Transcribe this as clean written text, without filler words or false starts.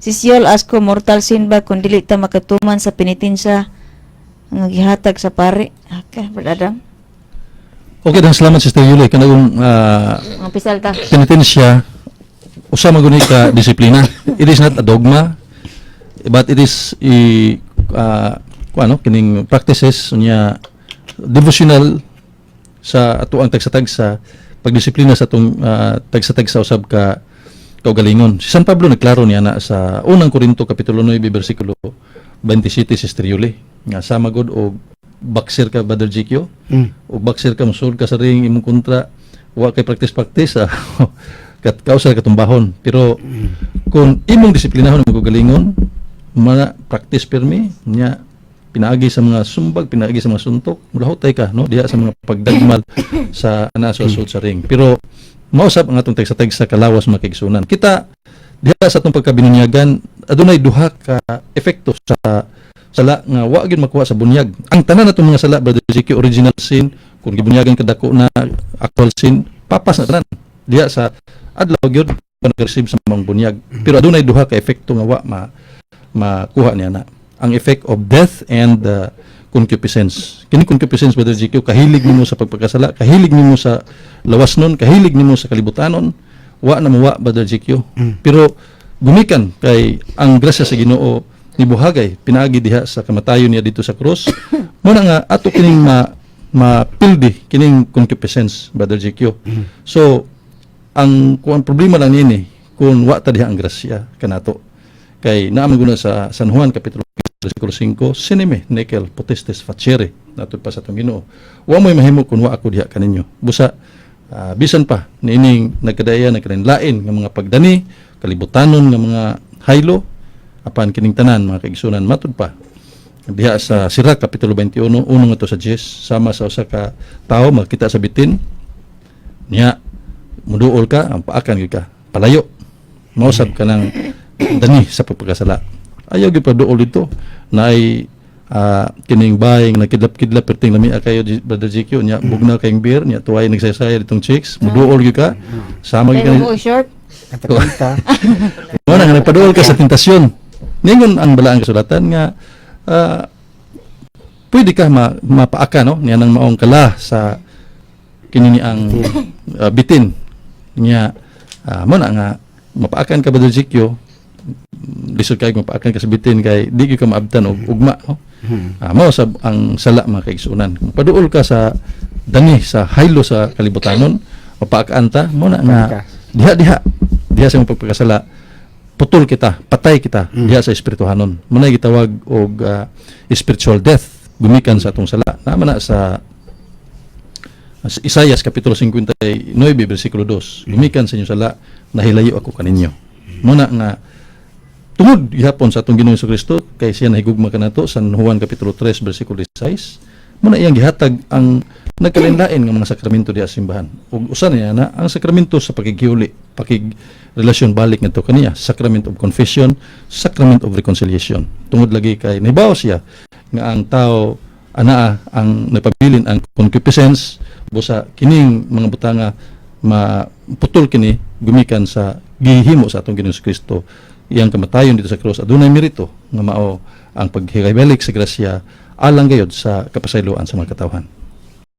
Sis Yol ask ko, mortal sin ba kung dili ta makatuman sa penitensya nga gihatag sa pare? Okay, Brother Adam. Okay, dan salamat, Sister Yuli. Kanang Mga pisal ta. Penitensya, usa man guni ka disiplina. It is not a dogma, but it is i ano kining practices unya devotional sa ato ang tagsa-tagsa pagdisiplina sa atong tagsa-tagsa usab ka kaugalingon. Si San Pablo nagklaro niya na sa Unang Korinto kapitulo 9 bersikulo 27, Sister Yuli, nga sama gud og boxer ka, Brother GQ, o boxer ka, musulod ka sa ring, imong kontra wa kay practice practice, kat kausa katumbahon. Pero kung imong disiplinahon imong kaugalingon, mga practice pirmi nya, pinaagi sa mga sumbag, pinaagi sa mga suntok, mulahutay ka, no, diha sa mga pagdagmal sa ana sa sud sa ring. Pero mausap ang atong tagsa-tagsa kalawas, mga kaigsunan, kita diha sa atong pagkabinunyagan adunay duha ka epekto sa sala nga wa gyud makuha sa bunyag. Ang tanan natong mga sala, Brother GQ, original sin, kung gibunyagan ka dako na, actual sin, papas na tanan diha sa adlaw gyud pa nag-receive sa mga bunyag. Pero adunay duha ka epekto nga wa makuha niya na. Ang effect of death and concupiscence. Kini concupiscence, Brother GQ, kahilig nimo sa pagpakasala, kahilig nimo sa lawas nun, kahilig nimo sa kalibutanon, wa na muwa, Brother GQ. Pero gumikan kay ang grasya sa Ginoo nibuhagay pinaagi diha sa kamatayon niya dito sa krus, mo na nga ato kining mapildi kining concupiscence, Brother GQ. So ang kung ang problema lang niini kung wa ta diha ang grasya kanato, kay naa man guna sa San Juan kapitulo 15, versikulo 5, "Sine me nihil potestis facere," natud pa sa atong Ginoo, "Wa mo'y mahimo kung wa ako diha kaninyo." Busa bisan pa niining nagkadaya nagkalain nga mga pagdani kalibutanon nga mga haylo, apan kining tanan, mga kaigsunan, matud pa diha sa Sirach kapitulo 21, uno ngadto sa 10, sama sa usa ka tawo makita sa bitin niya, muduol ka, ang paakan gyud ka palayo. Mausab ka ng dani sa pagpakasala. Ayaw gyud paduol dito naay kining baying nagkidlap-kidlap perting lami kayo, Brother GQ, nya bugna kayong beer nya, tuway nagsaysaya ditong chicks, muduol gyud ka, sama gyud ka Pero mo short. Kanta-kanta. Mo na nga nagpaduol ka sa tentasyon. Ningon ang balaang kasulatan nga pwede ka mapaaka, no, niya nang maong kala sa kini ni ang bitin niya, mo na nga mapaakan ka, Brother GQ, lisod kay mapaakan ka sa bitin kay di gyud ka maabtan og ugma, no. Mao sab ang sala, mga kaigsunan. Kung paduol ka sa dani sa haylo sa kalibutanon, mapaakaan ta. Mo na nga diha diha diha sa imong pagpakasala, putol kita, patay kita diha sa espirituhanon. Mo na gitawag og spiritual death gumikan sa atong sala. Naa man na sa Isayas kapitulo 59 bersikulo 2, "Gumikan sa inyong sala, nahilayo ako kaninyo." Mo na nga tungod gihapon sa atong Ginoong Kristo, kay siya nahigugma kanato, San Juan kapitulo 3 bersikulo 16, mo na iyang gihatag ang nagkalain-lain nga mga sakramento diha sa simbahan. Ug usa niya na ang sakramento sa pakighiuli, pakigrelasyon balik ngadto kaniya, sacrament of confession, sacrament of reconciliation. Tungod lagi kay nahibaw siya nga ang tao anaa ang nagpabilin ang concupiscence, busa kining mga butanga maputol kini gumikan sa gihimo sa atong Ginoong Kristo, iyang kamatayon dito sa krus. Adunay merito nga mao ang paghibalik sa grasya alang gayod sa kapasayloan sa mga katawhan.